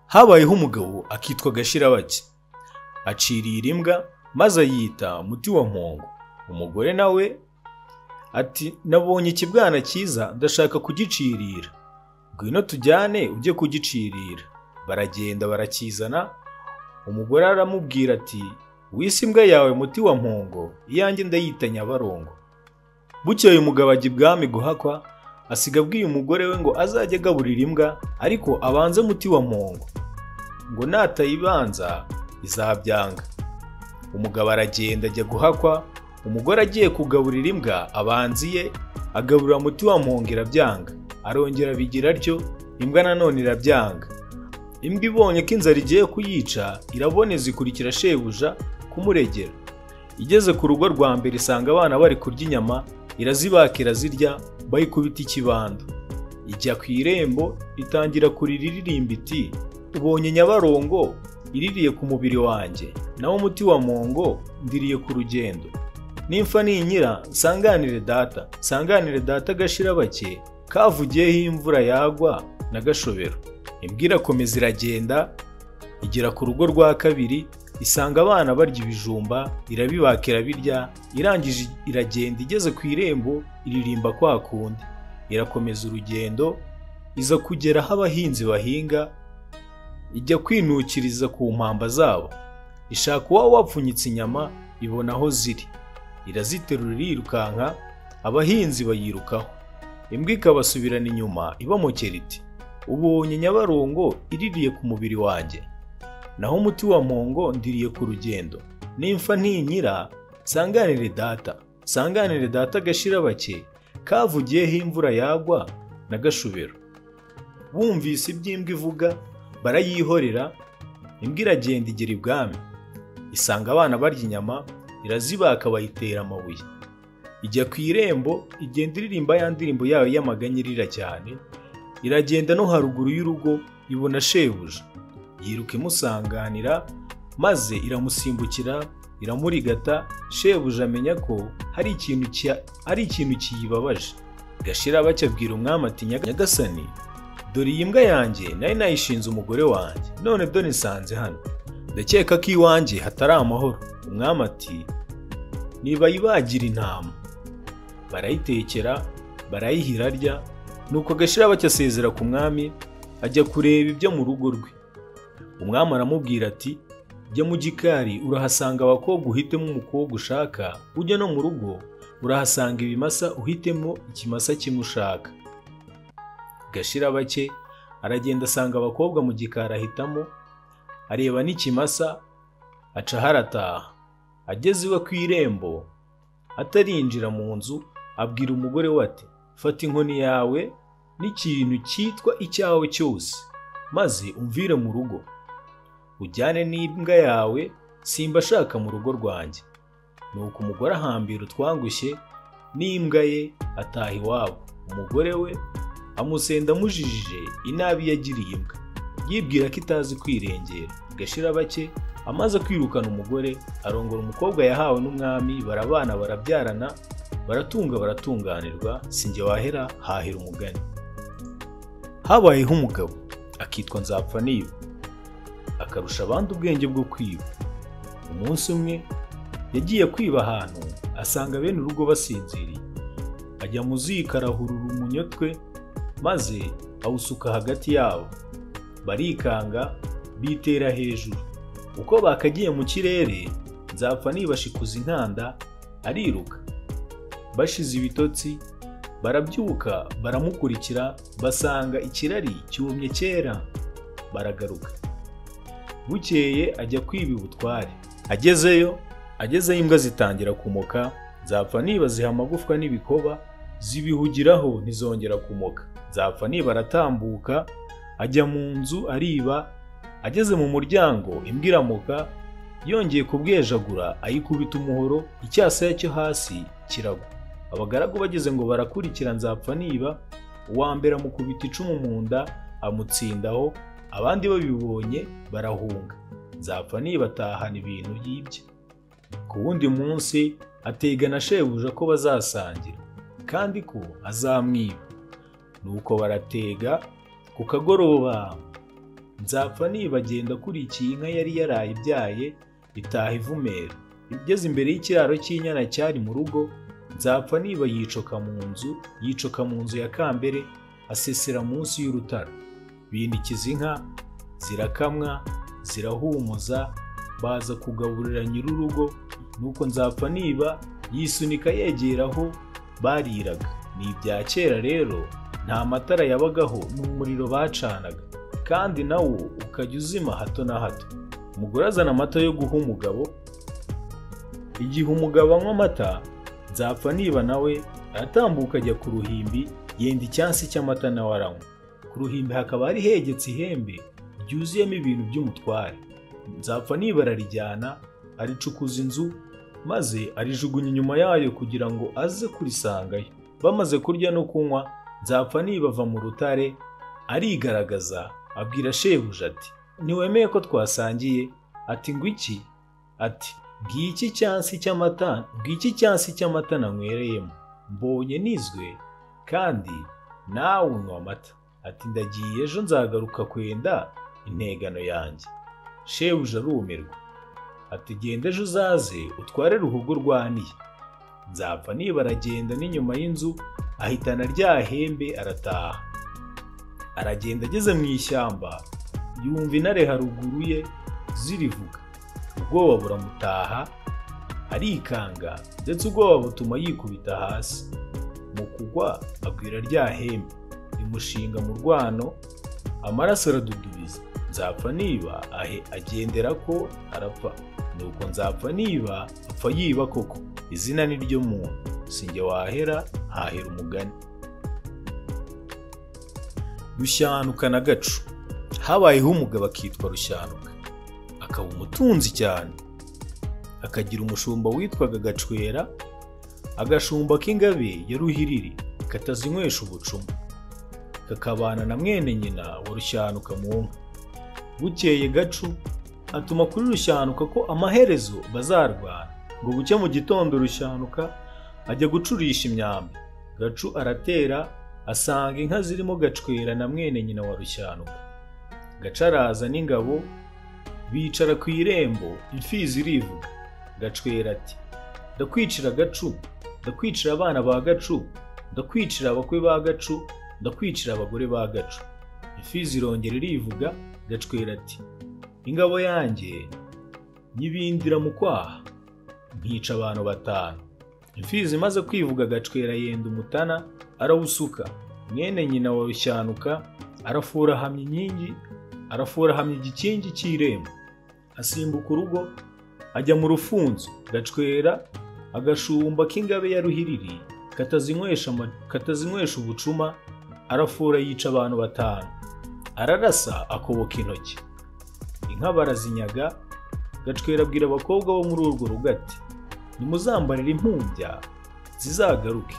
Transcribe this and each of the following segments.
Habayeho umugabo akitwa Gashirabake, acirira imbwa maze ayita Muti wa Mpongo. Umugore nawe ati nabonye ikibwana cyiza ndashaka kugicirira, ngwino tujyane ujye kugicirira. Baragenda barakizana. Umugore aramubwira ati wise imbwa yawe Muti wa Mpongo, iyanjye ndayita Nyabarongo. Bukeye umugabo ajya ibwami guhakwa, asiga abwiye umugore we ngo azajye agaburira imbwa ariko abanze Muti wa Mpongo, ngo natayibanza izabyanga. Umugabo aragenda ajya guhakwa, umugore agiye kugaburira imbwa abanza iye, agaburira Muti wa Mpongo irabyanga. Arongera abigira atyo, imbwa nanone irabyanga. Imbwa ibonye ko inzara igiye kuyica, iraboneza ikurikira shebuja kumuregera. Igeze ku rugo rwa mbere isanga abana bari kurya inyama, irazibaka irazirya, bayikubita ikibando. Ijya ku irembo itangira kurira iririmba iti ubonye Nyabarongo iririye ku mubiri wanjye, naho Muti wa Mpongo ndiriye ku rugendo. Nimfa ninkira nsanganire data, nsanganire data Gashirabake kavugiyeho imvura yagwa na Gashobero. Imbwa irakomeza iragenda igera ku rugo rwa kabiri, isanga abana barya ibijumba, irabibaka irabirya, irangije iragenda igeze ku irembo iririmba kwa kundi. Irakomeza urugendo iza kugera aho abahinzi bahinga, ijya kwinukiriza ku mpamba zabo. Ishaka uwaba wapfunyitse inyama, ibona aho ziri, iraziterura irirukanka, abahinzi bayirukaho. Imbwa ikabasubirana inyuma ibamokera iti ubonye Nyabarongo iririye ku mubiri wanjye, naho Muti wa Mpongo ndiriye ku rugendo. Nimfa ntinkira nsanganire data, nsanganire data Gashirabake kavugiyeho imvura yagwa na Gashubero. Bumvise iby'imbwa ivuga barayihorera. Imbwa iragenda igera ibwami, isanga abana barya inyama, irazibaka bayitera amabuye. Ijya ku irembo igenda iririmba ya ndirimbo yayo y'amaganya irira cyane. Iragenda no haruguru y'urugo ibona shebuja, yiruka imusanganira maze iramusimbukira iramurigata. Shebuja amenya ko hari ikintu kiyibabaje. Gashirabake abwira umwami ati nyagasani, dore iyi mbwa yanjye nari nayishinze umugore wanjye, none dore nsanze hano, ndakeka ko iwanjye hatari amahoro. Umwami ati nibayibagira intama. Barayitekera barayihira arya. Nuko Gashirabake asezera ku mwami ajya kureba ibyo mu rugo rwe. Umwami aramubwira ati jya mu gikari urahasanga abakobwa uhitemo umukobwa ushaka, ujye no mu rugo urahasanga ibimasa uhitemo ikimasa kimwe ushaka. Gashirabake aragenda asanga abakobwa mu gikari ahitamo, areba n'ikimasa aca harataha. Ageze iwe ku irembo atarinjira mu nzu, abwira umugore we ati fata inkoni yawe n'ikintu cyitwa icyawe cyose, maze umvire mu rugo, ujyane n'imbwa yawe, simba ashaka mu rugo rwanjye. Nuko umugore ahambira utwangushye n'imbwa ye ataha iwabo. Umugore we amusenda amujijije inabi yagiriye imbwa, yibwira ko itazi kwirengera. Gashirabake amaze kwirukana umugore, arongora umukobwa yahawe n'umwami, barabana barabyarana, baratunga baratunganirwa. Sinjye wahera hahera umugani. Habayeho umugabo akitwa Nzapfaniba, akarusha abandi ubwenge bwo kwiba. Umunsi umwe yagiye kwiba ahantu asanga bene urugo basinziriye, ajya mu ziko arahurura umunyotwe maze awusuka hagati yabo, barikanga bitera hejuru. Uko bakagiye mu kirere, Nzapfaniba ashikuza inkanda ariruka. Bashize ibitotsi barabyuka baramukurikira, basanga ikirari cyumye kera, baragaruka. Bukeye ajya kwiba ubutware. Agezeyo imbwa zitangira kumoka. Nzapfaniba ziha amagufwa n'ibikoba, zibihugiraho ntizongera kumoka. Nzapfaniba aratambuka ajya mu nzu ariba. Ageze mu muryango imbwa iramoka, yongeye kubwejagura ayikubita umuhoro, icyasaya cyo hasi kiragwa. Abagaragu bageze ngo barakurikira Nzapfaniba, uwa mbere amukubita icumu mu nda amutsindaho, abandi babibonye barahunga. Nzapfaniba atahana ibintu yibye. Ku wundi munsi ategana shebuja ko bazasangira kandi ko azamwiba. Nuko baratega ku kagoroba. Nzapfa niba agenda akurikiye inka yari yaraye ibyaye, itaha ivumera. Igeze imbere y'ikiraro cy'inyana cyari mu rugo, Nzapfa niba yicoka mu nzu, yicoka mu nzu ya kambere, asesera munsi y'urutara. Bindikiza inka, zirakamwa, zirahumuza, baza kugaburira nyir'urugo. Nuko Nzapfa niba yisunika yegera aho bariraga. Ni ibya kera rero, nta matara yabagaho, n'umuriro bacanaga, kandi nawo ukajya uzima hato na hato. Umugore azana amata yo guha umugabo. Igihe umugabo anywa amata, Nzapfa niba nawe aratambuka ajya ku ruhimbi, yenda icyansi cy'amata nawe aranywa. Ku ruhimbi hakaba hari hegetse ihembe ryuzuyemo ibintu by'umutware. Nzapfa niba ararijyana, aricukuza inzu, maze arijugunya inyuma yayo kugira ngo aze kurisangayo. Bamaze kurya no kunywa, Nzapfa niba ava mu rutare arigaragaza, abwira shebuja ati: "Ntiwemeye ko twasangiye?" Ati: "Ngo iki?" Ati: "Ngiki cyansi cy'amata, ngiki cyansi cy'amata nanywereyemo, mbonye nizwe, kandi nawe unywa amata." Ati: "Ndagiye, ejo nzagaruka kwenda integano yanjye." Shebuja arumirwa. Ati: "Genda ejo uzaze utware Ruhogo rwaniye." Nzapfa niba aragenda n'inyuma y'inzu ahitana rya hembe arataha. Aragenda ageze mu ishyamba, yumva intare haruguru ye zirivuga. Ubwoba buramutaha, arikanga, ndetse ubwoba butuma yikubita hasi. Mu kugwa agwira rya hembe, rimushinga mu rwano, amaraso aradudubiza. Nzapfa niba ahe agendera ko arapfa. Nuko Nzapfa niba apfa yiba koko. Izina ni ryo muntu, sinjye wahera hahera umugani. Rushyanuka na Gacu. Habayeho umugabo akitwa Rushyanuka, akaba umutunzi cyane, akagira umushumba witwaga Gacwera, agashumba k'ingabe ya Ruhiriri katazinywesha ubucuma, kakabana na mwene nyina wa Rushyanuka mu nka. Bukeye Gacu atuma kuri Rushyanuka ko amaherezo bazarwana. Ngo bucye mu gitondo Rushyanuka ajya gucurisha imyambi. Gacu aratera, asanga inka zirimo Gacwera na mwene nyina wa Rushyanuka. Gacu araza n'ingabo, bicara ku irembo, imfizi irivuga. Gacwera ati: "Ndakwicira Gacu, ndakwicira abana ba Gacu, ndakwicira abakwe ba Gacu, ndakwicira abagore ba Gacu." Imfizi irongera irivuga. Gacwera ati: "Ingabo yanjye nyibindira mu kwaha, nkica abantu 5." Imfizi imaze kwivuga, Gacwera yenda umutana arawusuka. Mwene nyina wa Rushyanuka arafura ahamya inkingi, arafura ahamya igikingi cy'irembo, asimbuka urugo ajya mu rufunzo. Gacwera agashumba k'ingabe ya Ruhiriri katazinywesha ubucuma, arafura yica abantu 5, ararasa akoboka intoki, inka barazinyaga. Gacwera abwira abakobwa bo muri urwo rugo ati: "Nimuzambarire impumbya zizagaruke."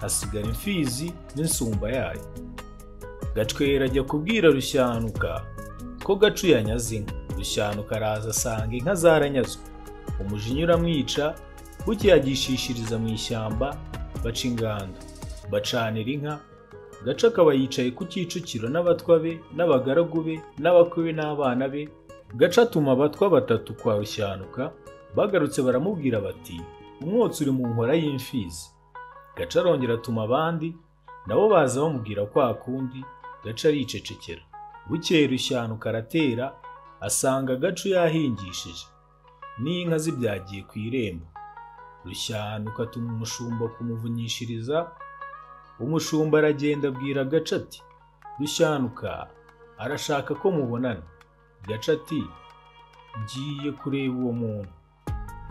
Hasigara imfizi n'insumba yayo. Gacwera ajya kubwira Rushyanuka ko Gacu yanyaze inka. Rushyanuka araza asanga inka zaranyazwe, umujinya uramwica. Bukeye agishishiriza mu ishyamba, baca ingando, bacanira inka. Gacu akaba yicaye ku Kicukiro n'abatwa be n'abagaragu be n'abakwe be n'abana be. Gacu atuma abatwa 3 kwa Rushyanuka. Bagarutse baramubwira bati: "Umwotsi uri mu nkora y'imfizi." Gacu arongera atuma abandi, nabo baza bamubwira kwa kundi. Gacu aricecekera. Bukeye Rushyanuka aratera, asanga Gacu yahingishije, n'inka zibyagiye ku irembo. Rushyanuka atuma umushumba kumuvunyishiriza. Umushumba aragenda abwira Gacu ati: "Rushyanuka arashaka ko mubonana." Gacu ati: "Ngiye kureba uwo muntu."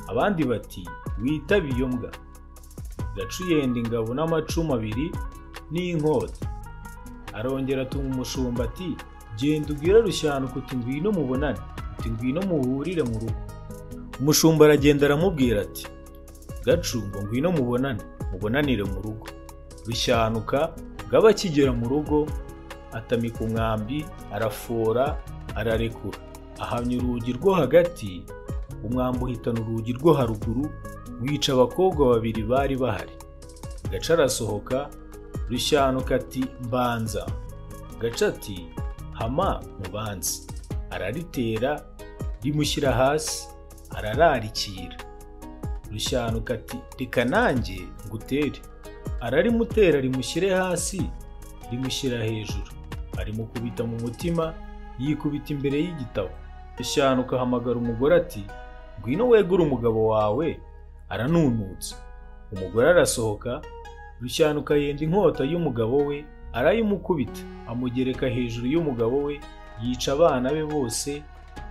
Abandi bati: "Witabe iyo mbwa." Gacu yenda ingabo n'amacumu 2 n'inkota. Arongera atuma umushumba ati: "Genda ubwire Rushyanuka uti ngwino mubonane, uti ngwino muhurire mu rugo." Umushumba aragenda aramubwira ati: "Gacu ngo ngwino mubonane, mubonanire mu rugo." Rushyanuka ngaba akigera mu rugo, atamika umwambi, arafora, ararekura, ahamya urugi rwo hagati. Umwambi uhitana urugi rwo haruguru, wica abakobwa 2 bari bahari. Gacu arasohoka. Rushyanuka ati: "Mbanza." Gacu ati: Hama mubanze. Araritera rimushyira hasi, arararikira. Rushyanuka ati reka nanjye ngutere. Ararimutera rimushyire hasi, rimushyira hejuru, arimukubita mu mutima, yikubita imbere y'igitabo. Rushyanuka ahamagara umugore ati ngwino wegure umugabo wawe, aranunutse. Umugore arasohoka, Rushyanuka yenda inkota y'umugabo we, arayimukubita, amugereka hejuru y'umugabo we, yica abana be bose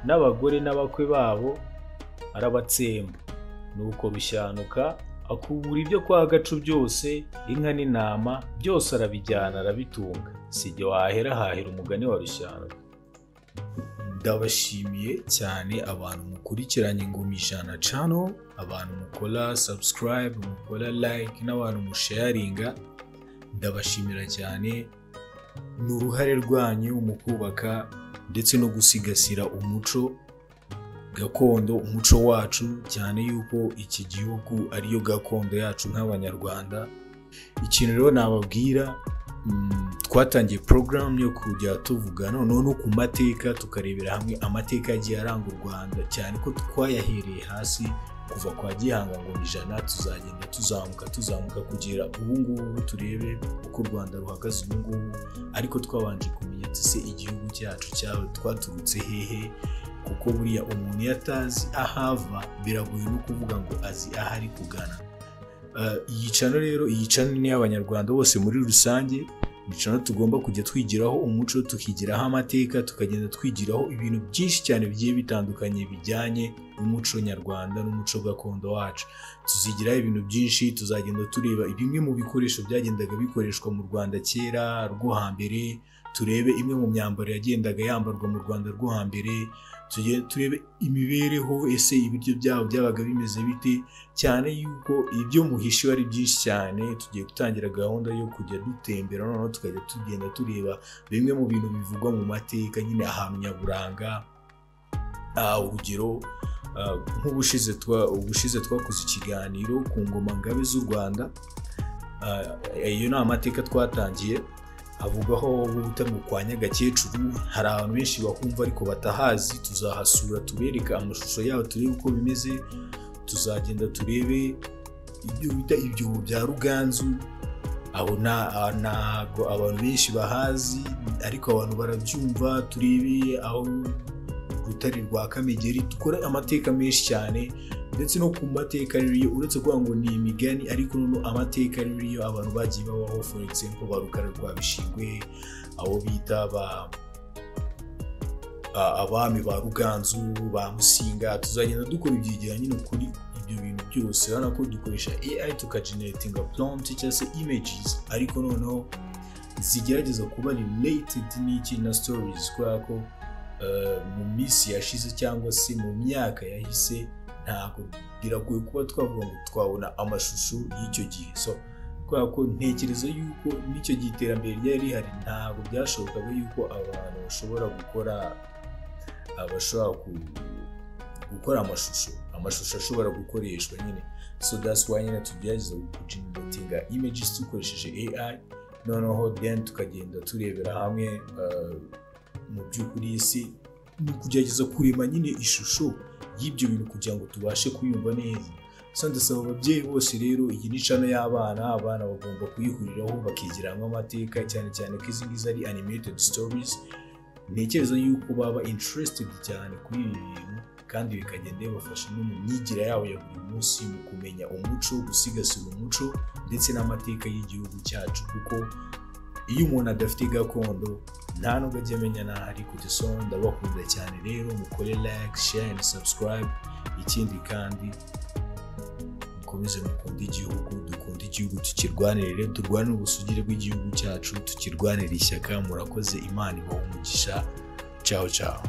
n'abagore n'abakwe babo, arabatsemba. Nuko Rushyanuka akubura ibyo kwa Gacu byose, inka n'intama byose arabijyana arabitunga. Sijye wahera hahera umugani wa Rushyanuka. Ndabashimiye cyane abantu mukurikiranye Ingoma Ijana Channel, abantu mukora subscribe, mukora like n'abantu musharinga, ndabashimira cyane. Ni uruhare rwanyu mu kubaka ndetse no gusigasira umuco gakondo, umuco wacu, cyane yuko iki gihugu ariyo gakondo yacu nk'Abanyarwanda. Ikintu rero nababwira, twatangiye program yo kujya tuvuga noneho no ku mateka, tukarebera hamwe amateka yagiye aranga u Rwanda, cyane ko twayahereye hasi kuva kwa Gihanga Ngoma Ijana, tuzagenda tuzamuka kugera ubu ngubu, turebe uko u Rwanda ruhagaze ubu ngubu, ariko twabanje kumenya se igihugu cyacu cyawe twaturutse hehe, kuko buriya umuntu iyo atazi ahava biragoye no kuvuga ngo azi aho ari kugana. Iyi channel rero, iyi channel ni y'Abanyarwanda bose muri rusange, ni channel tugomba kujya twigiraho umuco, tukigiraho amateka, tukagenda twigiraho ibintu byinshi cyane bigiye bitandukanye bijyanye n'umuco nyarwanda n'umuco gakondo wacu. Tuzigiraho ibintu byinshi, tuzagenda tureba bimwe mu bikoresho byagendaga bikoreshwa mu Rwanda kera rwo hambere, turebe imwe mu myambaro yagendaga yambarwa mu Rwanda rwo hambere, turebe imibereho, ese ibiryo byabo byabaga bimeze bite, cyane yuko ibyo muhishiwe ari byinshi cyane. Tugiye gutangira gahunda yo kujya dutembera, noneho tukajya tugenda tureba bimwe mu bintu bivugwa mu mateka nyine ahantu nyaburanga. Urugero nk'ubushize twakoze ikiganiro ku ngoma ngabe z'u Rwanda, iyo ni amateka twatangiye havugaho bita ngo kwa Nyagakecuru, hari abantu benshi bakumva ariko batahazi. Tuzahasura tubereka amashusho yabo, turebe uko bimeze. Tuzagenda turebe ibyo bita ibyobo bya Ruganzu, aho ntago abantu benshi bahazi ariko abantu barabyumva. Turebe aho urutare rwa Kamegeri, dukore amateka menshi cyane, ndetse no ku mateka ririyo, uretse kuvuga ngo ni imigani ariko noneho amateka ririyo abantu bagiye babaho, for example ba Rukara rwa Bishingwe, abo bita ba abami ba Ruganzu, ba Musinga. Tuzagenda dukora ibyegeranyo nyine kuri ibyo bintu byose. Urabona ko dukoresha AI tukageneratinga prompt cyangwa se images, ariko noneho zigerageza kuba related n'iki na stories, kubera ko mu minsi yashize cyangwa se mu myaka yahise ntabwo biragoye kuba twavuga ngo twabona amashusho y'icyo gihe. So kubera ko ntekereza yuko n'icyo gihe iterambere ryari rihari, ntabwo byashobokaga yuko abantu bashobora gukora bashobora gukora amashusho ashobora gukoreshwa nyine. So that's why nyine tugerageza kugeneratinga images dukoresheje AI, noneho then tukagenda turebera hamwe mu by'ukuri isi ni ukugerageza kurema nyine ishusho y'ibyo bintu kugira ngo tubashe kuyumva neza. So ndasaba ababyeyi bose rero, iyi ni channel y'abana, abana bagomba kuyihuriraho bakigiramo amateka, cyane cyane ko izi ngizi ari animated stories. Ntekereza yuko baba interested cyane kuri ibi bintu, kandi bikagenda bibafasha no mu myigire yabo ya buri munsi, mu kumenya umuco, gusigasira umuco ndetse n'amateka y'igihugu cyacu, kuko iyo umuntu adafite gakondo nta nubwo ajya amenya n'aho ari kujya. So ndabakunda cyane rero, mukore like, share and subscribe. Ikindi kandi mukomeze mukunde igihugu, dukunde igihugu, tukirwanirire, turwanire ubusugire bw'igihugu cyacu, tukirwanire ishyaka. Murakoze, Imana ibahe umugisha. Ciao ciao.